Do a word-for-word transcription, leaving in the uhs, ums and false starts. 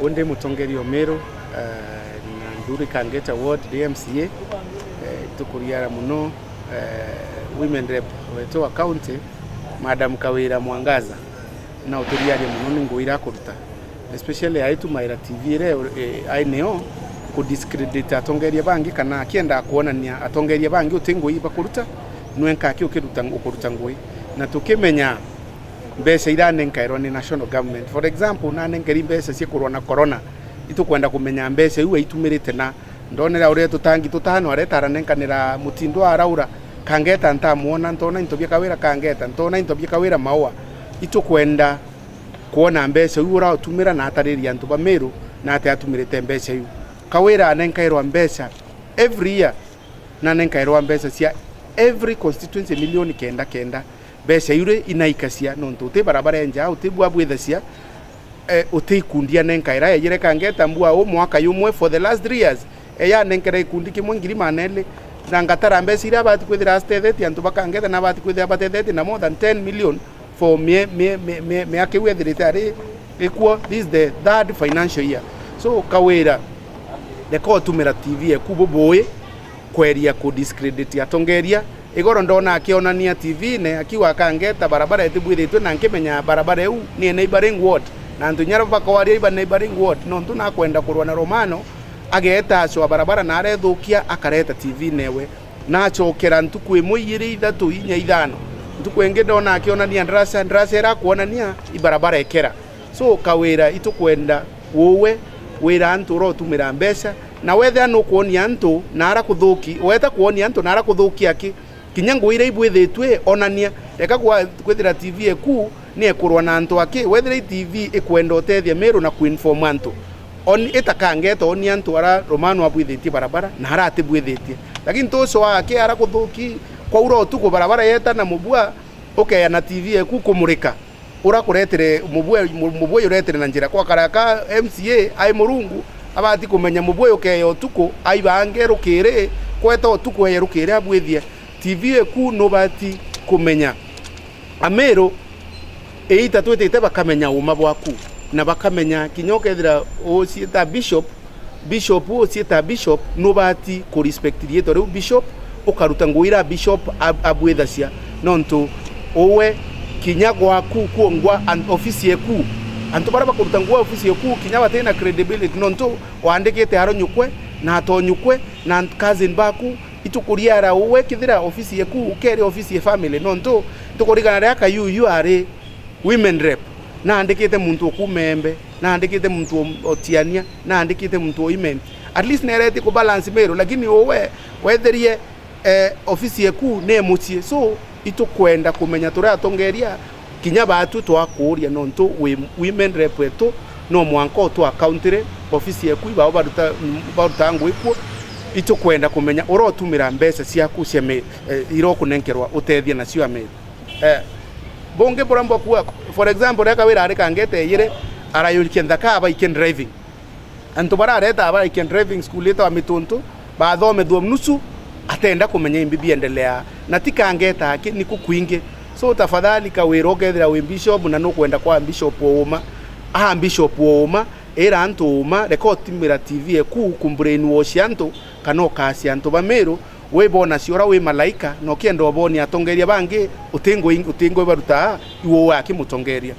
Undi mutongeria o Meru, eh, na nduri Kangeta ward ndi M C A, eh, itukuriara muno, eh, women rep wetu wa county, Madam Kawira Mwangaza, na uturiaria muno ni ngugi iria akuruta, especially aitumaira T V iria, eh, ai nio ku discredit atongeria bangi, kana akienda kuonania atongeria bangi uti ngugi bakuruta, nwenka aki ukiruta, ukuruta ngugi. Na tukimenya mbeca iria anenkairwa ni national government. For example, nanenkeri mbeca cia kurwa na corona, itukwenda kumenya mbeca iu aitumirite na. Ndonera uria tutangi tutano areta aranenkanira mutindo araura, Kangeta ntamwona, ntona into bia Kawira Kangeta, ntona into bia Kawira Maua. Itukwenda kwona mbeca iu ura utumira na atariria antu ba Meru na ati atumirite mbeca iu. Kawira anenkairwa mbeca every year, na anenkairwa mbeca cia every constituency milioni kenda kenda. Mbeca iu ri inaikacia, nontu uti barabara enja, uti bua bwithacia, eh, uti ikundi anenkaira. Eyire Kangeta mbua u mwaka yumwe for the last three years, eya anenkera ikundi kimwe ngiri maana eli, na ngatara mbeca iria abati kwithira atethetie antu ba Kangeta, na abati kwithira batethetie na more than ten million for mie-, mie-, mie-, mie-, miaka iu ethirite ari ikuo. This is the third financial year. So, Kawira, reka utumira T V eku bubui kweria ku discredit atongeria. Igoro ndona akionania T V-ine akiuga Kangeta barabara itibwithitwe, na nkimenya barabara iu ni a neighboring ward, na antu inya bakwaria iba neighboring ward, nontu nakwenda kurwa na Romano, ageeta acwa barabara na arethukia, akareta T V-ine we. Nacokera ntuku imwe, ijiri, ithatu, inya, ithano. Ntuku ingi ndona akionania ndarasa, ndarasa ira akuonania ibarabara ikera. So, Kawira, itukwenda uwe wira antu urotumira mbeca, na wethira nukwonia antu na ara kuthuki, weta kwonia antu na ara kuthukia ki, kinya ngugi iria ibwithitue, onania. Reka kwa-, kwithira T V eku ni ekurwa na antu aki, wethira i T V ikwenda utethia Meru na kuinform antu, on-, ita Kangeta, onia antu ara Romano abwithitie barabara na ara atibwithitie. Lakini tucoa aki ara kuthuki, kwaura utuku barabara yeta na mubua, ukeya na T V eku kumurika. Ura kuretere mubwe-, mu-, mubwe uretere na njira kwa karaka M C A ai Murungu, abati kumenya mubwe ukeya utuku, aibange rukiri, kweta utuku eye rukiri abwithie. T V eku nubati kumenya. Ameru iita twitite bakamenya uma bwaku, na bakamenya kinya ukethira uciita bishop, bishop uciita bishop, nubati kurespect riitwa riu bishop, ukaruta ngugi iria bishop ab-, abwithacia, nontu uwe kinya gwaku kuongwa an-, ofisi eku, antu baria bakuruta ngugi ofisi eku kinya batina credibility, nontu waandikite aro nyukwe na ato nyukwe na cousin baku, itukuriara uwe kethira ofisi eku ukeria ofisi e family, nontu tukurigana riria Kayuyu ari women rep, naandikite muntu ukuuma Embe, naandikite muntu o-, o Tiania, naandikite muntu o Imenti. At least neretie ku balance Meru, lakini uwe wetherie, eh, ofisi eku ni mucii. So, itukwenda kumenya turi atongeria, kinya baatu twakuuria, nontu wi women rep wetu, no mwanka utwa county ofisi eku, ibao baruta, baruta ngugi kuo. Itukwenda kumenya urotumira mbeca ciaku cia Me-, eh, iria ukunenkerwa utethia nacio Ameru. Eh, bungi buria mbwakua, for example, riria Kawira ari Kangeta ejire, arayurikia nthaka abaikie driving. Antu barareta abaikie driving school itawa Mituntu, bathomethua nusu, atenda kumenya imbi biendelea. Na ti Kangeta aki, niku kwingi. So, tafadhali Kawira, ukethira wi bishop na nukwenda kwa bishop o uma, a bishop o uma, ira antu uma, reka utumira T V eku ku brainwash antu, kana ukacia antu ba Meru, wibona ciora wi malaika, na ukienda ubonia atongeria bangi, uti ngugi, uti ngugi barutaa, iwe uwe aki mutongeria.